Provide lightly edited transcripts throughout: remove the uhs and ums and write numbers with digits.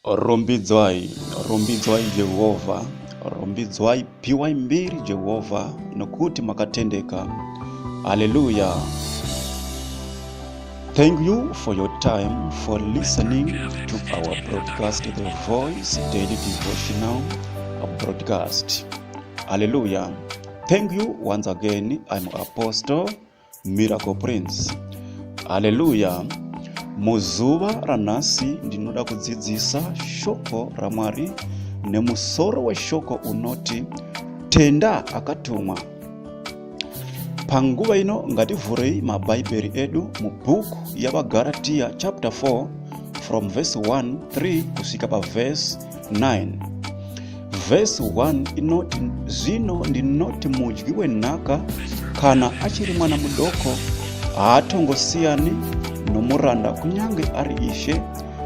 Rumbidzwai, rumbidzwai Jehovha, rumbidzwai, piwai mbiri Jehovha, nokuti makatendeka. Haleluya. Thank you for your time for listening to our broadcast, The Voice Daily Devotional Broadcast. Hallelujah. Thank you once again. I'm Apostle Miracle Prince. Haleluya. Muzuva ranhasi ndinoda kudzidzisa shoko raMwari nemusoro weshoko unoti tenda akatumwa. Panguva ino ngativhurei mabhaibheri edu mubhuku yaVaGaratiya chapter 4 from verse 1 3 kusvika paverse 9. Vhesi 1 inoti, Zvino ndinoti mudyi wenhaka kana achiri mwana mudoko haatongosiyani nomuranda kunyange ari ishe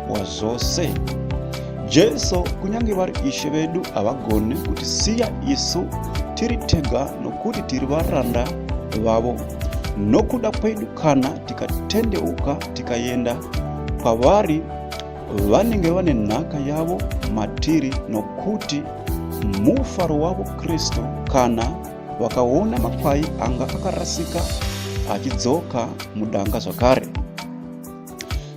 wazvose. Jesu kunyange vari ishe vedu havagoni kutisiya isu tiri tega nokuti tiri varanda vavo. Nokuda kwedu kana tikatendeuka tikaenda kwavari vanenge vane nhaka yavo matiri nokuti mufaro wavo Kristu kana vakaona makwai anga akarasika achidzoka mudanga zvakare.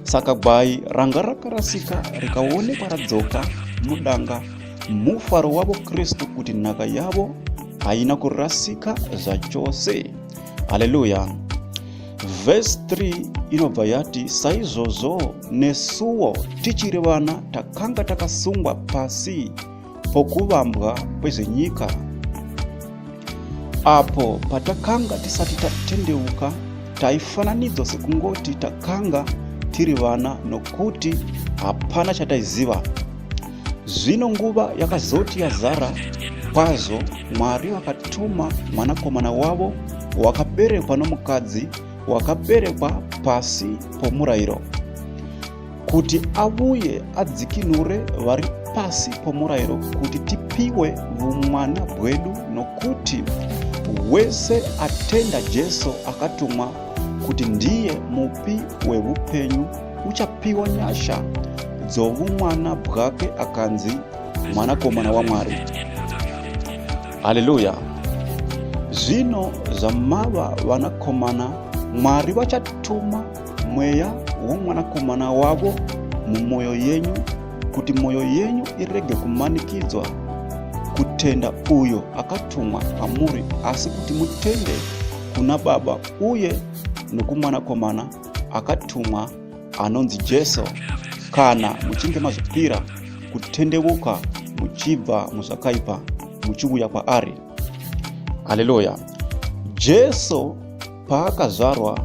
Saka gwai ranga rakarasika rikaonekwa radzoka mudanga, mufaro wavo Kristu kuti nhaka yavo haina kurasika zvachose. Haleluya! Vhesi 3 inobva yati, saizvozvo nesuwo tichiri vana takanga takasungwa pasi pokuvambwa kwezvenyika. Apo patakanga tisati tatendeuka, taifananidzwa sekungoti takanga tiri vana nokuti hapana chataiziva. Zvino nguva yakazoti yazara kwazvo, Mwari vakatuma mwanakomana wavo wakaberekwa nomukadzi, wakaberekwa pasi pomurayiro, kuti avuye adzikinure vari pasi pomurayiro, kuti tipiwe vumwana bwedu. Nokuti wese atenda Jesu akatumwa kuti ndiye mupi wevupenyu uchapiwa nyasha dzovumwana bwake akanzi mwanakomana waMwari. Haleluya! Zvino zvamava vanakomana, Mwari vachatuma mweya womwanakomana wavo mumwoyo yenyu, kuti mwoyo yenyu irege kumanikidzwa kutenda uyo akatumwa kwamuri, asi kuti mutende kuna Baba uye nokumwanakomana akatumwa anonzi Jesu. Kana muchinge mazvipira kutendeuka muchibva muzvakaipa muchiuya kwaari. Haleluya! Jesu paakazvarwa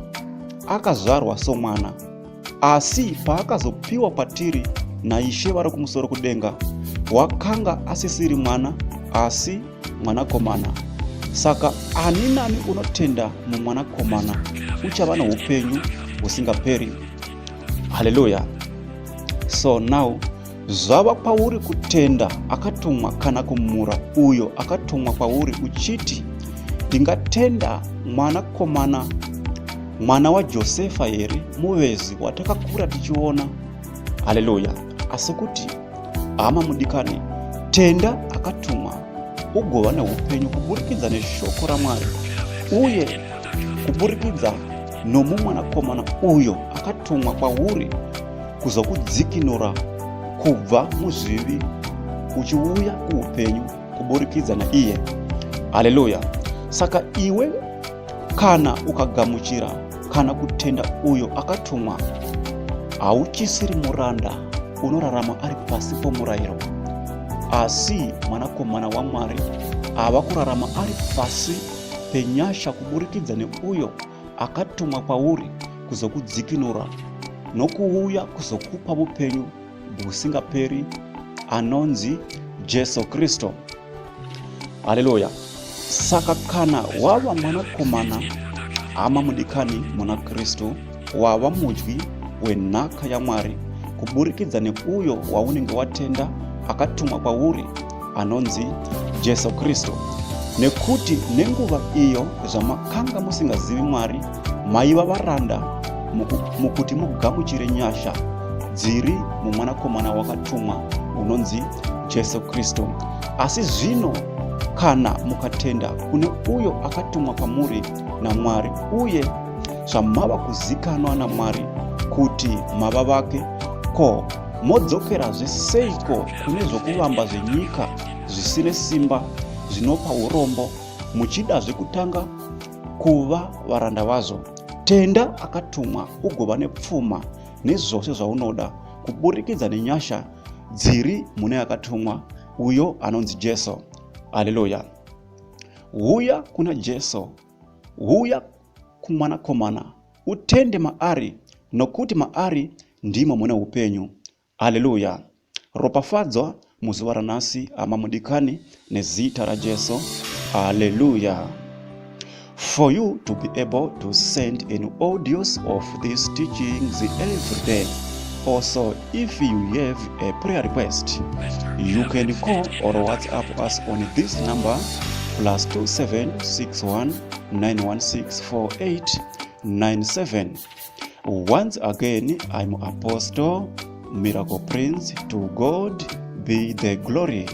akazvarwa somwana, asi paakazopiwa kwatiri naIshe vari kumusoro kudenga, wakanga asisiri mwana asi mwanakomana. Saka ani nani unotenda mumwanakomana uchava noupenyu husingaperi. Haleluya! So now zvava kwauri kutenda akatumwa kana kumura uyo akatumwa kwauri uchiti, ndingatenda mwanakomana mwana waJosefa here, muvezi watakakura tichiona? Haleluya! Asi kuti hama mudikani, tenda akatumwa ugova neupenyu kuburikidza neshoko raMwari uye kuburikidza nomumwanakomana uyo akatumwa kwauri kuzokudzikinura kubva muzvivi uchiuya kuupenyu kuburikidza naiye. Haleluya! Saka iwe kana ukagamuchira kana kutenda uyo akatumwa, hauchisiri muranda unorarama ari pasi pomurayiro, asi mwanakomana waMwari ava kurarama ari pasi penyasha kuburikidza neuyo akatumwa kwauri kuzokudzikinura nokuuya kuzokupa upenyu husingaperi anonzi Jesu Kristu. Haleluya! Saka kana wava mwanakomana, hama mudikani muna Kristu, wava mudyi wenhaka yaMwari kuburikidza neuyo waunenge watenda akatumwa kwauri anonzi Jesu Kristu. Nekuti nenguva iyo zvamakanga musingazivi Mwari, maiva varanda mukuti mugamuchire nyasha dziri mumwanakomana wakatumwa unonzi Jesu Kristu. Asi zvino kana mukatenda kune uyo akatumwa kwamuri naMwari uye zvamava kuzikanwa naMwari kuti mava vake, ko modzokerazve seiko kune zvokuvamba zvenyika zvisine simba zvinopa urombo muchidazve kutanga kuva varanda vazvo? Tenda akatumwa ugova nepfuma nezvose zvaunoda kuburikidza nenyasha dziri mune akatumwa uyo anonzi Jesu. Haleluya! Huya kuna Jesu, huya kumwanakomana, utende maari, nokuti maari ndimo mune upenyu. Haleluya! Ropafadzwa muzuva ranhasi, hama mudikani, nezita raJesu. Haleluya! For you to be able to send in audios of these teachings every day. Also, if you have a prayer request, you can call or WhatsApp us on this number +27 61 916 4897. Once again, I'm Apostle Miracle Prince. To God be the glory.